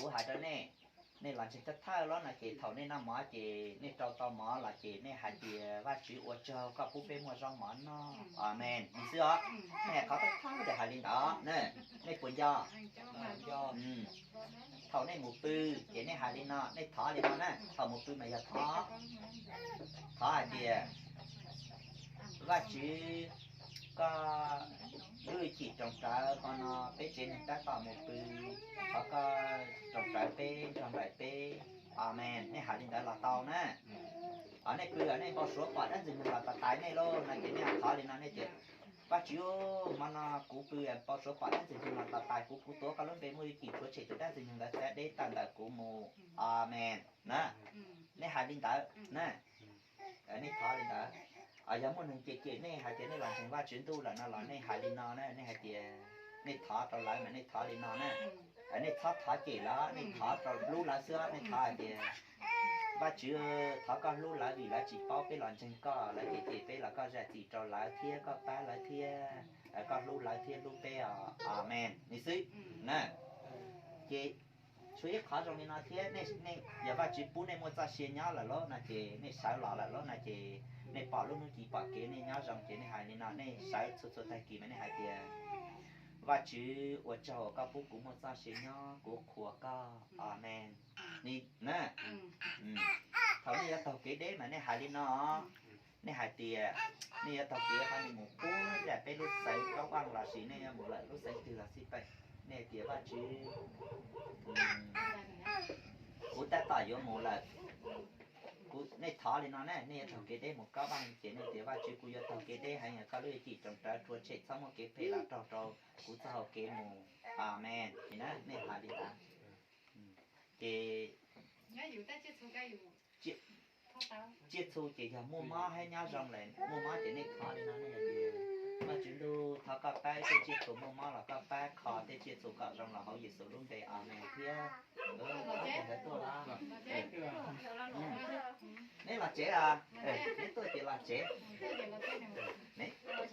Kuv hais rau nej, nej los ntseeg thawj thawj los no ces thaum nej noj mov ces nej rau tau mov los ces nej hais tias Vajtswv ua tsaug koj pub peb muaj zaub mov noj. Amees. Li xwb os. Nej hais qhov thawj thawj ces hais li ntawd na. Nej puas nco? Thaum nej mus pw ces nej hais li no, nej thov li no na, thaum mus pw mas yog thov, thov hais tias Vajtswv, koj lub hwj chim roos rawv hmo no peb tsev neeg tab tom mus pw, thov koj roos rawv peb, nrog nraim peb. Amees. Nej hais li ntawd los tau na. Os, nej pw nej npau suav pom dab ntxwg nyoog los tais tais nej lauj no ces nej thov li no, nej tias Vajtswv, hmo no kuv pw npau suav pom dab ntxwg nyoog los tais tais kuv, kuv tuav koj lub npe muaj hwj chim rhuav tshem tus dab ntxwg nyoog ntawd txav deb tawm ntawm kuv mus. Amees na. Nej hais li ntawd na. Nej thov li ntawd. Yog muaj neeg cem cem nej hais tias nej los ntseeg Vajtswv ntuj lawm no los nej hais li no na, nej hais tias nej thov rau lawv mas nej thov li no na. Nej txhob thov cem lawv, nej thov rau hlub lawv xwb, nej thov hais tias Vajtswv, thov koj hlub lawv vim lawv tsis paub, peb los ntseeg koj, lawv cem cem peb los koj zam txim rau lawv thiab koj pab lawv thiab koj hlub lawv thiab hlub peb os. Amees. Li xwb na. Ces tshuav ib qhov zoo li no thiab, nej, yog Vajtswv pub nej muaj txoj sia nyob lawm lauj no ces nej sawv los lawm lauj no ces nej pom lub hnub ci pom kev nej nyob zoo ces nej hais li no, nej sawv txhua txhua tag kis mas nej hais tias Vajtswv, ua tsaug uas koj pub kuv muaj txoj sia nyob, kuv qhuas koj. Amees. Ni na. Thaum nej yuav taug kev deb mas nej hais li no, nej hais tias nej yuav taug kev qhov no mus puag nram peb lub xeev Kaub Vaj lossis nej yuav mus lawm lub xeev twg los xij peem, nej hais tias Vajtswv, kuv tab tom yuav mus lawm. Kuv, nej thov li no ne, nej yuav taug kev deb mus Kaub Vaj ces nej tias Vajtswv, kuv yuav taug kev deb heev, koj lub hwj chim roos rawv rhuav tshem txhob muaj kev phem los raug rau kuv txoj hau kev mus. Amees. Ni na, nej hais li ntawd. Ces tsiaj txhu ces yog muaj mob thiab nyob zoo lawm, muaj mob ces nej thov li no, nej hais tias Vajtswv ntuj, thov koj pab tej tsiaj txhu muaj mob los koj pab kho tej tsiaj txhu kom zoo los hauv Yexus lub npe. Amees thiab. Ntawd tuaj los? Neb los tsev os. Neb tuaj ces los tsev. Neb los,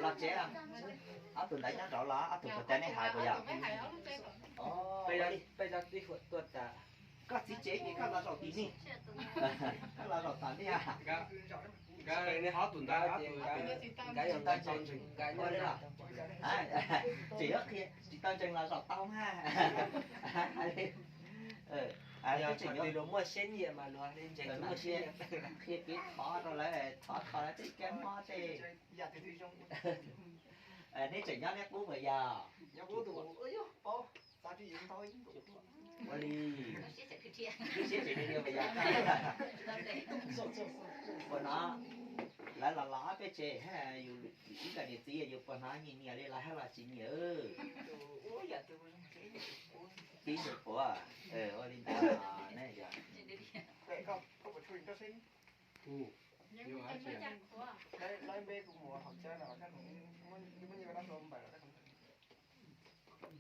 los tsev os. Ob tug ntawd nyob nraud los, ob tug puas tas nej hais puas yog? Koj txiv tsev ces koj los zaum tim nej, koj los zaum tom nej. Nkawd, nkawd, nkawd, nkawd tsis tau ntseeg los zaum tau mas. Yog tseem yuav luag muaj siab nyiam mas luag li ntseeg, muaj siab, qhia kev thov rau lawv, thov kho lawv tej kab mob tej. Neb tseem nyob neb qub puas yog? Ua li, lub siab tseem tiag tiag puas yog? Puas no, lawv los los ob peb tsev, yus ib nkawm niam txiv yus puas hnov nyias nyias li los hab los tsis nyias? Tib ntus puav, ua li ntawd ne yog.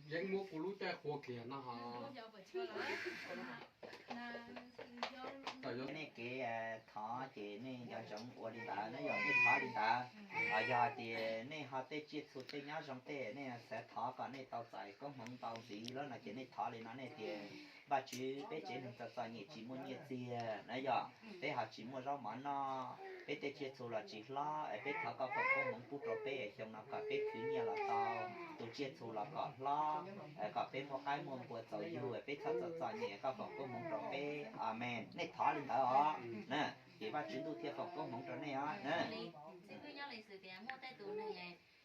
Yeeb muab kuv lub caij qhuav kiag no ho. Nej kev thov ces nej nco ntsoov ua li ntawd na, yog nej thov li ntawd. Yog tias nej ho tej tsiaj txhu tej nyob zoo tej nej xav thov kom nej tau txais koob hmoov ntau ntxiv lawm no ces nej thov li no, nej tias Vajtswv, peb tsev neeg txom txom nyem tsis muaj nyiaj txiag na yog, peb ho tsis muaj zaub mov noj, peb tej tsiaj txhu los tsis hlob, es peb thov koj foom koob hmoov pub rau peb xyoo no kom peb khwv nyiaj los tau, tus tsiaj txhu los kom hlob, kom peb muaj qaib muaj npua txaus yug, peb txhob txom txom nyem, koj foom koob hmoov rau peb. Amees. Nej thov li ntawd os na, ces Vajtswv ntuj thiaj foom koob hmoov rau nej os na.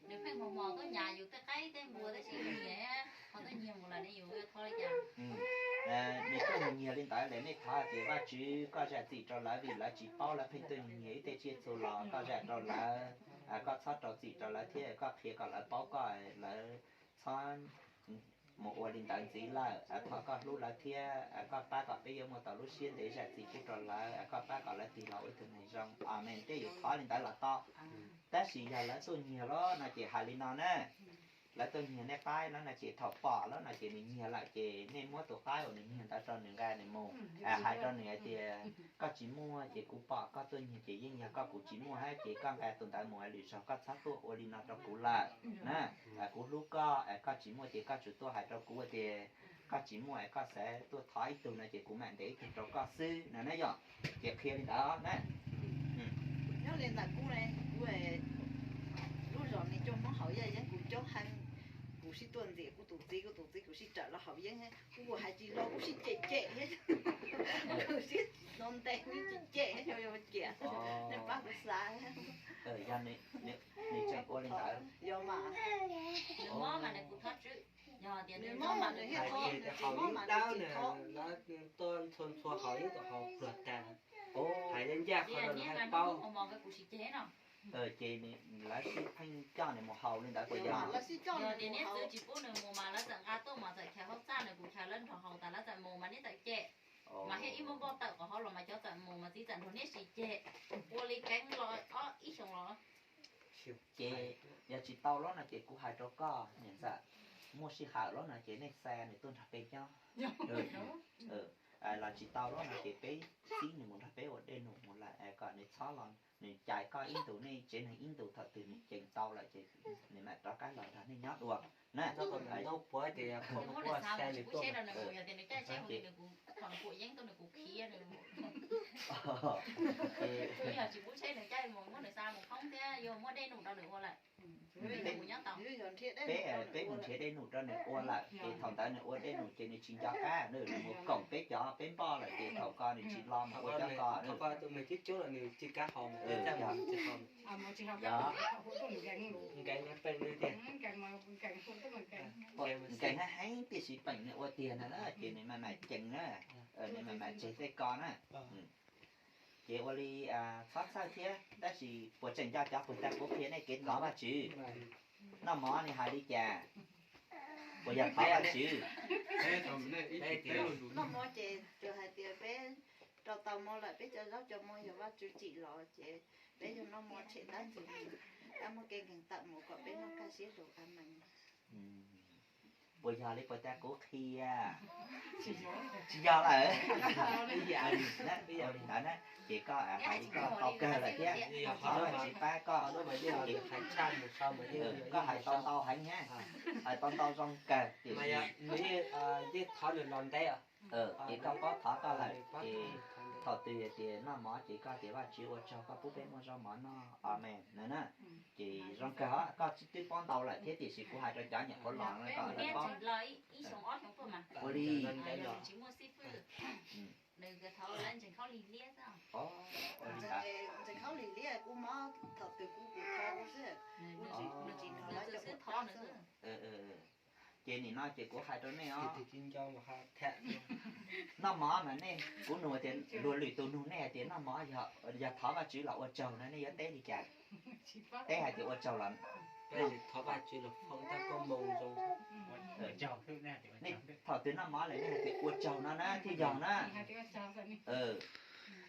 Nws pheej hmo hmo tuaj nyav yus tej qaib tej npua tab sis nyiag, ho tuaj nyiag mus lawm ne yus yuav thov li cas? Nws tuaj nyiag li ntawd lawm nej thov tias Vajtswv koj zam txim rau lawv vim lawv tsis paub, lawv pheej tuaj nyiag ib tej tsiaj txhu los koj zam rau lawv, koj txhob rau txim rau lawv thiab koj qhia kom lawv paub koj, lawv txhob mus ua li ntawd ntxiv lawm. Thov koj hlub lawv thiab koj pab kom peb yuav muaj tau lub siab ntev zam txim pub rau lawv, koj pab kom lawv tig los ua ib tug neeg zoo. Amees. Tej yus thov li ntawd los tau. Tab sis yog lawv tuaj nyiag lawm no ces hais li no na, lawv tuaj nyiag nej qaib lawm no ces thaum pom lawm no ces nws nyiag lawm ces nej muab tus qaib uas nws nyiag ntawd rau nws nqa nws mus, hais rau nws hais tias koj tsis muaj ces kuv pom koj tuaj nyiag ces yeej yog koj, kuv tsis muaj hab ces koj nqa tus ntawd mus lwm zaug, koj txhob tuaj ua li no rau kuv lawm na. Kuv hlub koj es koj tsis muaj ces koj tsuas tuaj hais rau kuv tias koj tsis muaj es koj xav tuaj thov ib tug no ces kuv mam ntes ib tug rau koj xwb no na yom. Ces qhia li ntawd na. Nyob li ntawm kuv, kuv lub zos ne coj Hmoob haus yeeb kuv coob heev. Kuv sib tuaj ntxias kuv tus txiv, kuv tus txiv kuv sib raws los haus yeeb, kuv hais tsis los kuv sib cem cem thiab, kuv sib no ntes kuv sib cem cem thiab, yog ua cas nej pab kuv xav. Yog nws tseem ua li ntawd. Yog mas, nws mob mas nws kuv thov tswv, yog tias nws mob mas nws thiaj thov, nws tsis mob mas nws tsis thov. Lawv tuaj ntxhua ntxhua haus yeeb tau haus pluag tas, hais ncaj qhov no nws thiaj paub. Ces lawv sib pheej coj nws mus haus li ntawd puas yog? Yog tias neb txwv tsis pub nws mus mas lawv txawm nqa tuaj mas txawm chaws hauv txaj nws kuv chaws lawv nrog haus tas lawv txawm mus mas neb txawm cem. Mas thiaj ib muab npoj tawm qhov hauv los mas cov txawm mus mas txiv txawm nrog neb sib cem. Ua li keev los ob ib xyoos los. Ces yog tsis tau los no ces kuv hais rau koj niam ntxawm, muaj sij hawm los no ces nej xa nws tuaj nrog peb nyob. Los tsis tau los no ces peb txib nws mus nrog peb ua dej num mus lawm es kom nws txhob los, nws cais koj ib ntus nej tsev neeg ib ntus, thaum twg nws ceev tau lawm ces nws mam rov qab los nrog nej nyob dua na. Ces peb mus nrhiav dej num rau nws ua lawm ces thaum ntawd nws ua dej num ces nws tsis nco qab, nws mus koom peb cov peb npoj lawm ces thaum ko nws tsis los mus ua cov ko. Nkees heev heev tiam sis peem nws ua tiag no na ces nws mam mam ceev na, nws mam mam tseg tej ko na. Ces ua li txhob txhawj thiab, tab sis puas tseem nco cov puag ta kuv qhia nej kev thov Vajtswv? Noj mov nws hais li cas? Puas yog thov Vajtswv? Noj mov ces tsuas hais tias peb rau tau mov lawm, peb cov zaub cov mov yog Vajtswv tsim los ces peb yog noj mov tshem dab ntxwg, tab muaj kev nkees tawm mus kom peb noj kaj siab lug, amees. Puas yog li puas tas kuv qhia? Tsis yog lawm. Ib yam li ntawd na, ces koj hais li koj tau kawg lawm thiab, thov Vajtswv pab koj. Koj hais tau ntau heev na, hais tau ntau zoo kawg tiam sis yeej thov nws los ntev. Ces koj paub thov koj lawm ces thaum twg tias noj mov ces koj tias Vajtswv ua tsaug koj pub peb muaj zaub mov noj, amees na. Ces zoo kawg os, koj twb paub ntau lawm thiab tiam sis kuv hais rau cov nyuam qhuav los no kom lawv paub. Ua li, ntseeg khaub lig liab, kuv mob thaum twg kuv kuv thov xwb, kuv tsis nrog lawv cov puas tab xwb. Ces nim no ces kuv hais rau nej os, noj mov mas nej, kuv nug tias luag lwm tus nug nej hais tias noj mov yog thov Vajtswv los ua tsaug no nej yuav teb li cas? Teb hais tias ua tsaug los, thaum twg noj mov lawm nej hais tias ua tsaug no na thiaj yog na.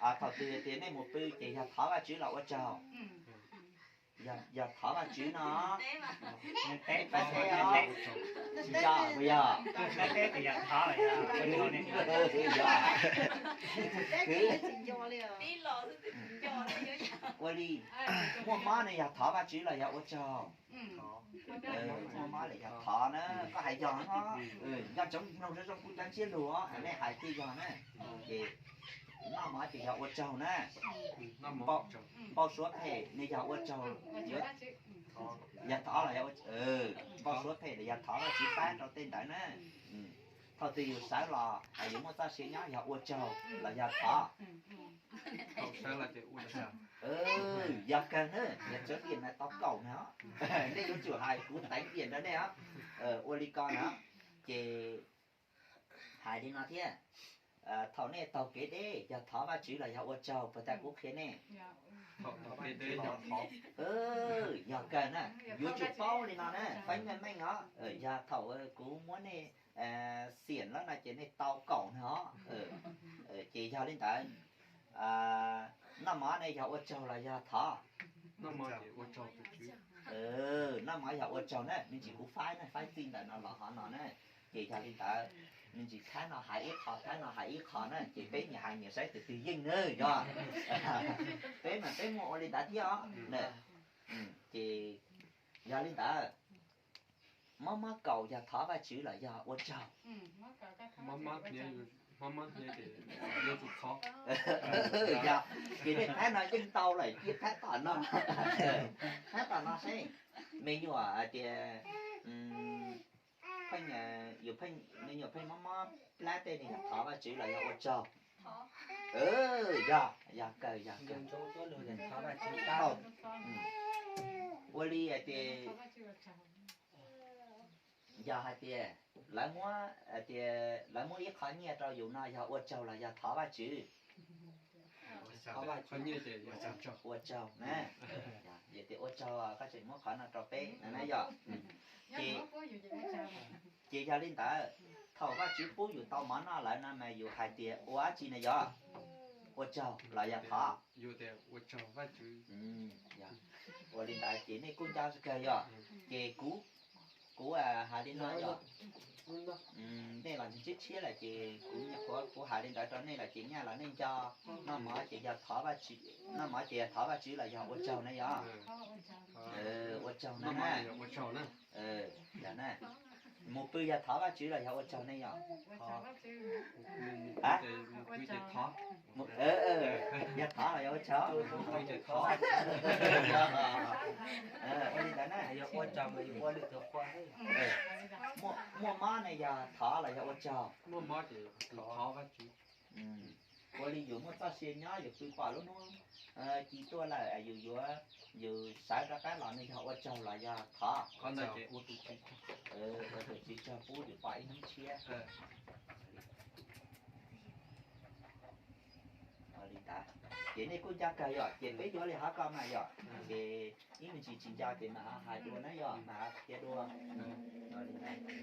Thaum twg tias nej mus pw ces yog thov Vajtswv los ua tsaug? Yog thov Vajtswv no. Teb, teb, teb, tsis yog, puas yog? Ua li, muaj mob ne yog thov Vajtswv los yog ua tsaug? Muaj mob lawm yog thov na, koj hais yog no. Nco ntsoov mloog zoo zoo kuv cov ntsiab lus, nej hais thiaj yog na. Ces noj mov ces yog ua tsaug na. Npau suav phem ne yog ua tsaug? Yog thov los yog, npau suav phem los yog thov Vajtswv pab rau tej ntawd na. Thaum twg yus sawv los yus muaj txoj sia nyob yog ua tsaug los yog thov? Yog kawg na, yog tsawv tias na tau kaum na, nej yuav tsum hais kuv teev tias rau nej os. Ua li ko na, ces hais li no thiab, thaum nej taug kev deb yog thov Vajtswv los yog ua tsaug puas tas kuv qhia nej? Yog kawg na, yuav tsum paub li no na, feeb meej meej os. Yog thaum kuv muab nej xiam lawm no ces nej tau kaum na os. Ces yog li ntawd, noj mov ne yog ua tsaug los yog thov? Noj mov yog ua tsaug na, me ntsis kuv faib na, faib txij ntawm no los hov no na. Ces yog li ntawd, me ntsis thab no hais ib qho, thab no hais ib qho na, ces peb nyias hais nyias saib tus twg yeej na yog. Peb mas peb muaj ua li ntawd thiab os. Ces yog li ntawd, Mob mob kaus yog thov Vajtswv los yog ua tsaug? Mob mob, yog, ces nej phab no yeej tau lawm, cia phab tom no, phab tom no seb me nyuam hais tias pheej, yus pheej, me nyuam pheej mob mob plab tej no yog thov Vajtswv los yog ua tsaug? Yog, yog kawg, yog kawg. Ua li hais tias, yog hais tias lawv muab, hais tias lawv muab ib qho nyiaj rau yus no yog ua tsaug los yog thov Vajtswv? Ua tsaug na. Yog tias ua tsaug koj tseem muab qhov no rau peb na yog. Ces, ces yog li ntawd, thaum Vajtswv pub yus tau mov noj lawm no mas yus hais tias ua dab tsi na yog? Ua tsaug los yog thov? Ua li ntawd ces nej kuj nco kawg yog. Ces kuv, kuv hais li no yog, nej los ntsib tshiab lawm ces kuv, kuv hais li ntawd rau nej lawm ces nyaj los nej nco. Noj mov ces yog thov Vajtswv, noj mov ces yog thov Vajtswv los yog ua tsaug ne yog? Ua tsaug na. Mus pw yog thov Vajtswv los yog ua tsaug ne yog? Yog thov los yog ua tsaug? Ua li ntawd na, yog ua tsaug mas yus ua lwm tus qhua. Muaj mob ne yog thov los yog ua tsaug? Ua li yus muaj txoj sia nyob yus pw pom lub hnub ci tuaj lawm yus yuav, yus sawv rov qab los ne yog ua tsaug los yog thov? Ua tus Tswv tsaug pub yus pom ib hnub tshiab. Li ntawd ces nej kuj nco kawg yog ces peb yuav li hov ko mas yog, ces ib me ntsis tsis nco ces mam hais dua na yog, mam qhia dua.